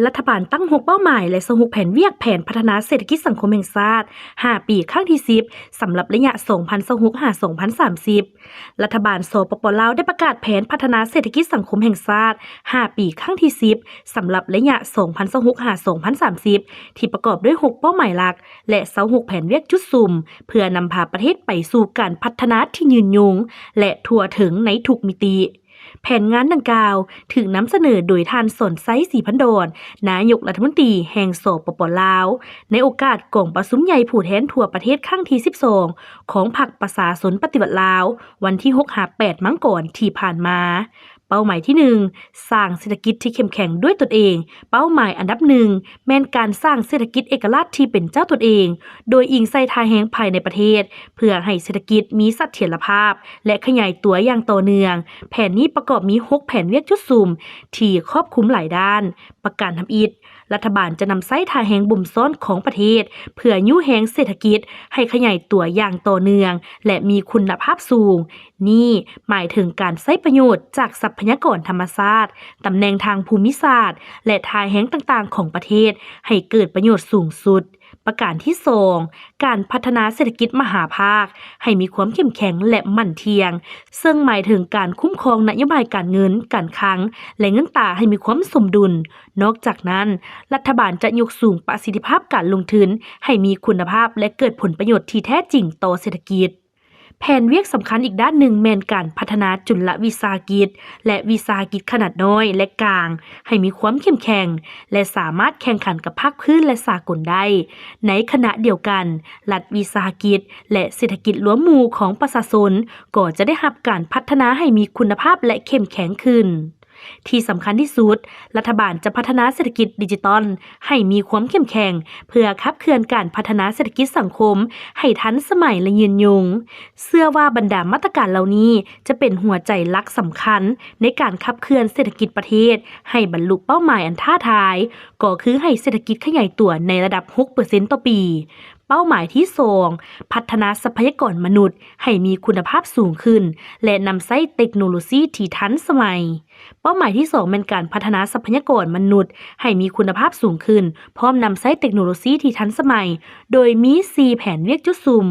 ລັດຖະບານຕັ້ງຫົກເປົ້າໝາຍ ແລະ ຊາວຫົກແຜນວຽກແຜນພັດທະນາເສດຖະກິດສັງຄົມແຫ່ງຊາດ ຫ້າປີ ຄັ້ງທີສິບ ສຳລັບໄລຍະ ສອງພັນຊາວຫົກ ຫາ ສອງພັນສາມສິບ. ລັດຖະບານ ສປປ ລາວ ໄດ້ປະກາດແຜນພັດທະນາເສດຖະກິດສັງຄົມແຫ່ງຊາດ ຫ້າປີ ຄັ້ງທີສິບ ສຳລັບໄລຍະ ສອງພັນຊາວຫົກ ຫາ ສອງພັນສາມສິບ ທີ່ປະກອບດ້ວຍຫົກເປົ້າໝາຍຫຼັກ ແລະ ຊາວຫົກແຜນວຽກຈຸດສຸມ ເພື່ອນຳພາປະເທດໄປສູ່ການພັດທະນາທີ່ຍືນຍົງ ແລະ ທົ່ວເຖິງໃນທຸກມິຕິ. ແຜນງານດັ່ງກ່າວຖືກນຳສະເໜີໂດຍທ່ານ ສອນໄຊ ສີພັນດອນ ນາຍົກລັດຖະມົນຕີແຫ່ງ ສປປ ລາວ ໃນໂອກາດກອງປະຊຸມໃຫຍ່ຜູ້ແທນທົ່ວປະເທດຄັ້ງທີສິບສອງ ຂອງພັກປະຊາຊົນປະຕິວັດລາວ ວັນທີຫົກ ຫາ ແປດ ມັງກອນທີ່ຜ່ານມາ. ເປົ້າໝາຍທີໜຶ່ງ ສ້າງເສດຖະກິດທີ່ເຂັ້ມແຂງດ້ວຍຕົນເອງ. ເປົ້າໝາຍອັນດັບໜຶ່ງ ແມ່ນການສ້າງເສດຖະກິດເອກະລາດທີ່ເປັນເຈົ້າຕົນເອງ, ໂດຍອີງໃສ່ທ່າແຮງພາຍໃນປະເທດ ເພື່ອໃຫ້ເສດຖະກິດມີສະຖຽນລະພາບ ແລະ ຂະຫຍາຍຕົວຢ່າງຕໍ່ເນື່ອງ. ແຜນນີ້ປະກອບມີຫົກແຜນວຽກຈຸດສຸມທີ່ຄອບຄຸມຫຼາຍດ້ານ. ປະການທຳອິດ, ລັດຖະບານຈະນຳໃຊ້ທ່າແຮງບົ່ມຊ້ອນຂອງປະເທດ ເພື່ອຍູ້ແຮງເສດຖະກິດໃຫ້ຂະຫຍາຍຕົວຢ່າງຕໍ່ເນື່ອງ ແລະ ມີຄຸນນະພາບສູງ. ນີ້ໝາຍເຖິງການໃຊ້ປະໂຫຍດຈາກຊັບພະຍາກອນທຳມະຊາດ, ຕຳແໜ່ງທາງພູມິສາດ ແລະ ທ່າແຮງຕ່າງໆຂອງປະເທດໃຫ້ເກີດປະໂຫຍດສູງສຸດ. ປະການທີສອງ ການພັດທະນາເສດຖະກິດມະຫາພາກໃຫ້ມີຄວາມເຂັ້ມແຂງ ແລະ ໝັ້ນທ່ຽງ, ເຊິ່ງໝາຍເຖິງການຄຸ້ມຄອງນະໂຍບາຍການເງິນ, ການຄັງ ແລະ ເງິນຕາໃຫ້ມີຄວາມສົມດຸນ. ນອກຈາກນັ້ນ, ລັດຖະບານຈະຍົກສູງປະສິດທິພາບການລົງທຶນໃຫ້ມີຄຸນນະພາບ ແລະ ເກີດຜົນປະໂຫຍດທີ່ແທ້ຈິງຕໍ່ເສດຖະກິດ. ແຜນວຽກສຳຄັນອີກດ້ານໜຶ່ງແມ່ນການພັດທະນາຈຸນລະວິສາຫະກິດ ແລະ ວິສາຫະກິດຂະໜາດນ້ອຍ ແລະ ກາງ ໃຫ້ມີຄວາມເຂັ້ມແຂງ ແລະ ສາມາດແຂ່ງຂັນກັບພາກພື້ນ ແລະ ສາກົນໄດ້. ໃນຂະນະດຽວກັນ, ລັດວິສາຫະກິດ ແລະ ເສດຖະກິດລວມໝູ່ຂອງປະຊາຊົນ ກໍຈະໄດ້ຮັບການພັດທະນາໃຫ້ມີຄຸນນະພາບ ແລະ ເຂັ້ມແຂງຂຶ້ນ. ທີ່ສຳຄັນທີ່ສຸດ, ລັດຖະບານຈະພັດທະນາເສດຖະກິດດິຈິຕອນໃຫ້ມີຄວາມເຂັ້ມແຂງ ເພື່ອຂັບເຄື່ອນການພັດທະນາເສດຖະກິດສັງຄົມໃຫ້ທັນສະໄໝ ແລະ ຍືນຍົງ. ເຊື່ອວ່າບັນດາມາດຕະການເຫຼົ່ານີ້ຈະເປັນຫົວໃຈຫຼັກສຳຄັນໃນການຂັບເຄື່ອນເສດຖະກິດປະເທດໃຫ້ບັນລຸເປົ້າໝາຍອັນທ້າທາຍ, ກໍຄືໃຫ້ເສດຖະກິດຂະຫຍາຍຕົວໃນລະດັບຫົກເປີເຊັນຕໍ່ປີ. ເປົ້າໝາຍທີສອງ ພັດທະນາຊັບພະຍາກອນມະນຸດໃຫ້ມີຄຸນນະພາບສູງຂຶ້ນ ແລະ ນຳໃຊ້ເຕັກໂນໂລຊີທີ່ທັນສະໄໝ. ເປົ້າໝາຍທີສອງແມ່ນການພັດທະນາຊັບພະຍາກອນມະນຸດໃຫ້ມີຄຸນນະພາບສູງຂຶ້ນ ພ້ອມນຳໃຊ້ເຕັກໂນໂລຊີທີ່ທັນສະໄໝ, ໂດຍມີສີ່ແຜນວຽກຈຸດສຸມ.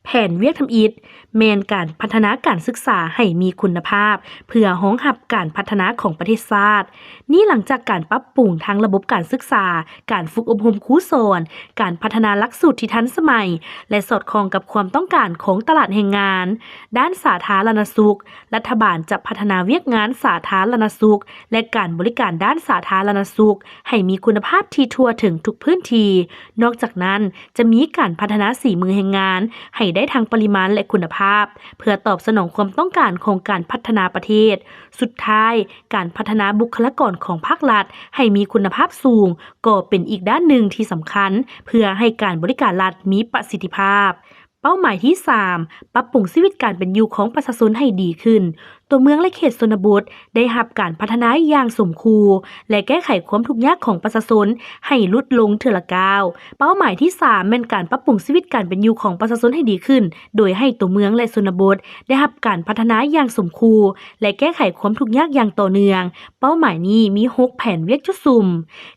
ແຜນວຽກທຳອິດ ແມ່ນການພັດທະນາການສຶກສາໃຫ້ມີຄຸນນະພາບ ເພື່ອຮອງຮັບການພັດທະນາຂອງປະເທດຊາດ. ນີ້ຫຼັງຈາກການປັບປຸງທັງລະບົບການສຶກສາ, ການຝຶກອົບຮົມຄູສອນ, ການພັດທະນາຫຼັກສູດທີ່ທັນສະໄໝ ແລະ ສອດຄ່ອງກັບຄວາມຕ້ອງການຂອງຕະຫຼາດແຮງງານ. ດ້ານສາທາລະນະສຸກ, ລັດຖະບານຈະພັດທະນາວຽກງານສາທາລະນະສຸກ ແລະ ການບໍລິການດ້ານສາທາລະນະສຸກໃຫ້ມີຄຸນນະພາບທີ່ທົ່ວເຖິງທຸກພື້ນທີ່. ນອກຈາກນັ້ນ, ຈະມີການພັດທະນາສີມືແຮງງານໃຫ້ໄດ້ທັງປະລິມານ ແລະ ຄຸນນະພາບ ເພື່ອຕອບສະໜອງຄວາມຕ້ອງການຂອງການພັດທະນາປະເທດ. ສຸດທ້າຍ, ການພັດທະນາບຸກຄະລາກອນຂອງພາກລັດໃຫ້ມີຄຸນນະພາບສູງ ກໍເປັນອີກດ້ານໜຶ່ງທີ່ສຳຄັນ ເພື່ອໃຫ້ການບໍລິການລັດມີປະສິດທິພາບ. ເປົ້າໝາຍທີສາມ ປັບປຸງຊີວິດການເປັນຢູ່ຂອງປະຊາຊົນໃຫ້ດີຂຶ້ນ. ຕົວເມືອງ ແລະ ເຂດຊົນນະບົດໄດ້ຮັບການພັດທະນາຢ່າງສົມຄູ່ ແລະ ແກ້ໄຂຄວາມທຸກຍາກຂອງປະຊາຊົນໃຫ້ຫຼຸດລົງເທື່ອລະກ້າວ. ເປົ້າໝາຍທີສາມແມ່ນການປັບປຸງຊີວິດການເປັນຢູ່ຂອງປະຊາຊົນໃຫ້ດີຂຶ້ນ, ໂດຍໃຫ້ຕົວເມືອງ ແລະ ຊົນນະບົດໄດ້ຮັບການພັດທະນາຢ່າງສົມຄູ່ ແລະ ແກ້ໄຂຄວາມທຸກຍາກຢ່າງຕໍ່ເນື່ອງ. ເປົ້າໝາຍນີ້ມີຫົກແຜນວຽກຈຸດສຸມ.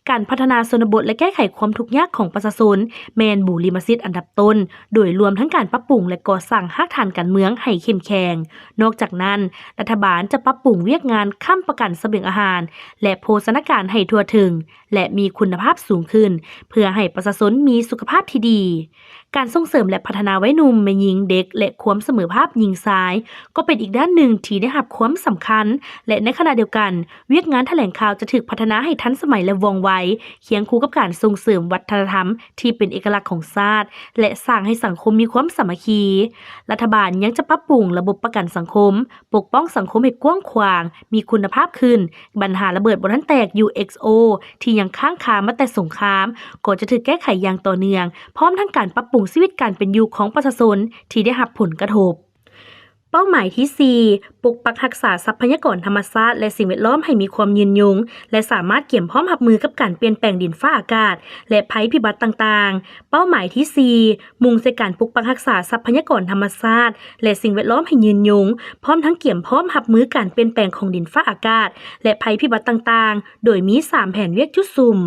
ການພັດທະນາຊົນນະບົດ ແລະ ແກ້ໄຂຄວາມທຸກຍາກຂອງປະຊາຊົນ ແມ່ນບູລິມະສິດອັນດັບຕົ້ນ, ໂດຍລວມທັງການປັບປຸງ ແລະ ກໍ່ສ້າງຮາກຖານການເມືອງໃຫ້ເຂັ້ມແຂງ. ນອກຈາກນັ້ນ, ລັດຖະບານຈະປັບປຸງວຽກງານຄ້ຳປະກັນສະບຽງອາຫານ ແລະ ໂພຊະນາການໃຫ້ທົ່ວເຖິງ ແລະ ມີຄຸນນະພາບສູງຂຶ້ນ ເພື່ອໃຫ້ປະຊາຊົນມີສຸຂະພາບທີ່ດີ. ການສົ່ງເສີມ ແລະ ພັດທະນາໄວໜຸ່ມ, ແມ່ຍິງ, ເດັກ ແລະ ຄວາມສະເໝີພາບຍິງຊາຍ ກໍເປັນອີກດ້ານໜຶ່ງທີ່ໄດ້ຮັບຄວາມສຳຄັນ ແລະ ໃນຂະນະດຽວກັນ, ວຽກງານຖະແຫຼງຂ່າວຈະຖືກພັດທະນາໃຫ້ທັນສະໄໝ ແລະ ວ່ອງໄວ, ຄຽງຄູ່ກັບການສົ່ງເສີມວັດທະນະທຳທີ່ເປັນເອກະລັກຂອງຊາດ ແລະ ສ້າງໃຫ້ສັງຄົມມີຄວາມສາມັກຄີ. ລັດຖະບານຍັງຈະປັບປຸງລະບົບປະກັນສັງຄົມ, ປົກປ້ອງສັງຄົມໃຫ້ກວ້າງຂວາງ, ມີຄຸນນະພາບຂຶ້ນ. ບັນຫາລະເບີດບໍ່ທັນແຕກ ຢູເອັກໂອ ທີ່ຍັງຄ້າງຄາມາແຕ່ສົງຄາມ ກໍຈະຖືກແກ້ໄຂຢ່າງຕໍ່ເນື່ອງ, ພ້ອມທັງການປັບປຸງຊີວິດການເປັນຢູ່ຂອງປະຊາຊົນທີ່ໄດ້ຮັບຜົນກະທົບ. ເປົ້າໝາຍທີສີ່ ປົກປັກຮັກສາຊັບພະຍາກອນທຳມະຊາດ ແລະ ສິ່ງແວດລ້ອມໃຫ້ມີຄວາມຍືນຍົງ ແລະ ສາມາດກຽມພ້ອມຮັບມືກັບການປ່ຽນແປງດິນຟ້າອາກາດ ແລະ ໄພພິບັດຕ່າງໆ. ເປົ້າໝາຍທີສີ່ ມຸ່ງໃສ່ການປົກປັກຮັກສາຊັບພະຍາກອນທຳມະຊາດ ແລະ ສິ່ງແວດລ້ອມໃຫ້ຍືນຍົງ, ພ້ອມທັງກຽມພ້ອມຮັບມືການປ່ຽນແປງຂອງດິນຟ້າອາກາດ ແລະ ໄພພິບັດຕ່າງໆ, ໂດຍມີສາມແຜນວຽກຈຸດສຸມ.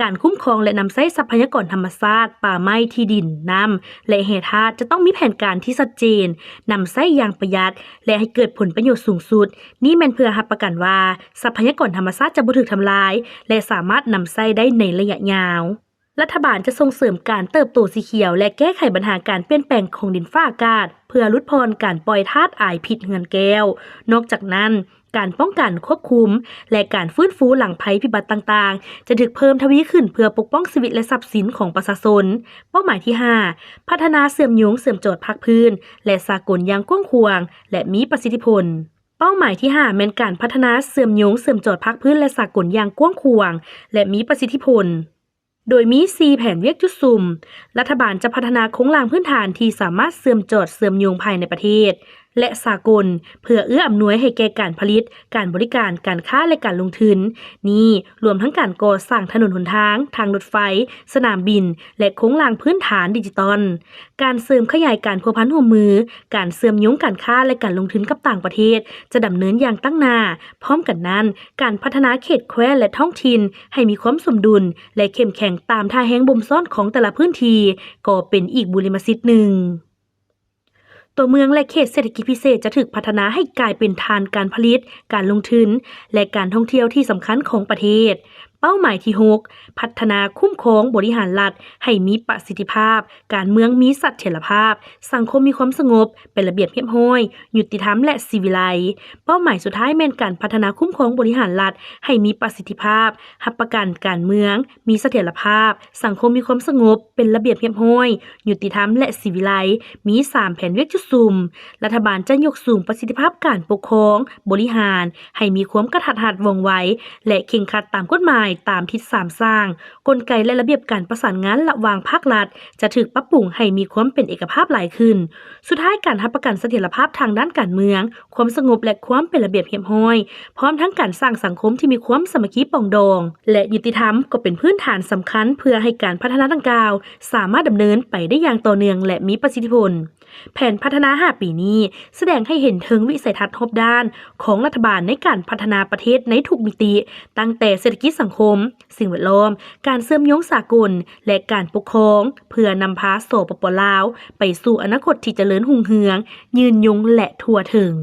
ການຄຸ້ມຄອງ ແລະ ນຳໃຊ້ຊັບພະຍາກອນທຳມະຊາດ, ປ່າໄມ້, ທີ່ດິນ, ນ້ຳ ແລະ ແຮ່ທາດ ຈະຕ້ອງມີແຜນການທີ່ຊັດເຈນ, ນຳໃຊ້ຢ່າງປະຢັດ ແລະ ໃຫ້ເກີດຜົນປະໂຫຍດສູງສຸດ. ນີ້ແມ່ນເພື່ອຮັບປະກັນວ່າ ຊັບພະຍາກອນທຳມະຊາດຈະບໍ່ຖືກທຳລາຍ ແລະ ສາມາດນຳໃຊ້ໄດ້ໃນໄລຍະຍາວ. ລັດຖະບານຈະສົ່ງເສີມການເຕີບໂຕສີຂຽວ ແລະ ແກ້ໄຂບັນຫາການປ່ຽນແປງຂອງດິນຟ້າອາກາດ ເພື່ອຫຼຸດຜ່ອນການປ່ອຍທາດອາຍພິດເຮືອນແກ້ວ. ນອກຈາກນັ້ນ, ການປ້ອງກັນ, ຄວບຄຸມ ແລະ ການຟື້ນຟູຫຼັງໄພພິບັດຕ່າງໆ ຈະຖືກເພີ່ມທະວີຂຶ້ນເພື່ອປົກປ້ອງຊີວິດ ແລະ ຊັບສິນຂອງປະຊາຊົນ. ເປົ້າໝາຍທີຫ້າ ພັດທະນາເຊື່ອມໂຍງເຊື່ອມຈອດພາກພື້ນ ແລະ ສາກົນຢ່າງກວ້າງຂວາງ ແລະ ມີປະສິດທິຜົນ. ເປົ້າໝາຍທີຫ້າ ແມ່ນການພັດທະນາເຊື່ອມໂຍງເຊື່ອມຈອດພາກພື້ນ ແລະ ສາກົນຢ່າງກວ້າງຂວາງ ແລະ ມີປະສິດທິຜົນ. ໂດຍມີສີ່ແຜນວຽກຈຸດສຸມ. ລັດຖະບານຈະພັດທະນາໂຄງລ່າງພື້ນຖານທີ່ສາມາດເຊື່ອມຈອດເຊື່ອມໂຍງພາຍໃນປະເທດ ແລະ ສາກົນ ເພື່ອເອື້ອອຳນວຍໃຫ້ແກ່ການຜະລິດ, ການບໍລິການ, ການຄ້າ ແລະ ການລົງທຶນ. ນີ້ລວມທັງການກໍ່ສ້າງຖະໜົນຫົນທາງ, ທາງລົດໄຟ, ສະໜາມບິນ ແລະ ໂຄງລ່າງພື້ນຖານດິຈິຕອນ. ການເສີມຂະຫຍາຍການພົວພັນຮ່ວມມື, ການເຊື່ອມໂຍງການຄ້າ ແລະ ການລົງທຶນກັບຕ່າງປະເທດ ຈະດຳເນີນຢ່າງຕັ້ງໜ້າ. ພ້ອມກັນນັ້ນ, ການພັດທະນາເຂດແຄວ້ນ ແລະ ທ້ອງຖິ່ນໃຫ້ມີຄວາມສົມດຸນ ແລະ ເຂັ້ມແຂງຕາມທ່າແຮງບົ່ມຊ້ອນຂອງແຕ່ລະພື້ນທີ່ ກໍເປັນອີກບູລິມະສິດໜຶ່ງ. ຕົວເມືອງ ແລະ ເຂດເສດຖະກິດພິເສດຈະຖືກພັດທະນາໃຫ້ກາຍເປັນຖານການຜະລິດ, ການລົງທຶນ ແລະ ການທ່ອງທ່ຽວທີ່ສຳຄັນຂອງປະເທດ. ເປົ້າໝາຍທີຫົກ ພັດທະນາຄຸ້ມຄອງບໍລິຫານລັດໃຫ້ມີປະສິດທິພາບ, ການເມືອງມີສະຖຽນລະພາບ, ສັງຄົມມີຄວາມສະຫງົບ, ເປັນລະບຽບຮຽບຮ້ອຍ, ຍຸຕິທຳ ແລະ ສີວິໄລ. ເປົ້າໝາຍສຸດທ້າຍແມ່ນການພັດທະນາຄຸ້ມຄອງບໍລິຫານລັດໃຫ້ມີປະສິດທິພາບ, ຮັບປະກັນການເມືອງມີສະຖຽນລະພາບ, ສັງຄົມມີຄວາມສະຫງົບ, ເປັນລະບຽບຮຽບຮ້ອຍ, ຍຸຕິທຳ ແລະ ສີວິໄລ. ມີສາມແຜນວຽກຈຸດສຸມ. ລັດຖະບານຈະຍົກສູງປະສິດທິພາບການປົກຄອງ, ບໍລິຫານ ໃຫ້ມີຄວາມກະທັດຮັດ ວ່ອງໄວ ແລະ ເຄັ່ງຄັດຕາມກົດໝາຍຕາມທິດສາມສ້າງ. ກົນໄກ ແລະ ລະບຽບການປະສານງານລະຫວ່າງພາກລັດຈະຖືກປັບປຸງໃຫ້ມີຄວາມເປັນເອກະພາບຫຼາຍຂຶ້ນ. ສຸດທ້າຍ, ການຮັບປະກັນສະຖຽນລະພາບທາງດ້ານການເມືອງ, ຄວາມສະຫງົບ ແລະ ຄວາມເປັນລະບຽບຮຽບຮ້ອຍ, ພ້ອມທັງການສ້າງສັງຄົມທີ່ມີຄວາມສາມັກຄີປອງດອງ ແລະ ຍຸຕິທຳ ກໍເປັນພື້ນຖານສຳຄັນເພື່ອໃຫ້ການພັດທະນາດັ່ງກ່າວສາມາດດຳເນີນໄປໄດ້ຢ່າງຕໍ່ເນື່ອງ ແລະ ມີປະສິດທິຜົນ. ແຜນພັດທະນາຫ້າປີນີ້ສະແດງໃຫ້ເຫັນເຖິງວິໄສທັດຮອບດ້ານຂອງລັດຖະບານໃນການພັດທະນາປະເທດໃນທຸກມິຕິ, ຕັ້ງແຕ່ເສດຖະກິດສັງຄົມ, ສິ່ງແວດລ້ອມ, ການເຊື່ອມໂຍງສາກົນ ແລະ ການປົກຄອງ, ເພື່ອນຳພາ ສປປ ລາວ ໄປສູ່ອະນາຄົດທີ່ຈະເລີນຮຸ່ງເຮືອງ, ຍືນຍົງ ແລະ ທົ່ວເຖິງ.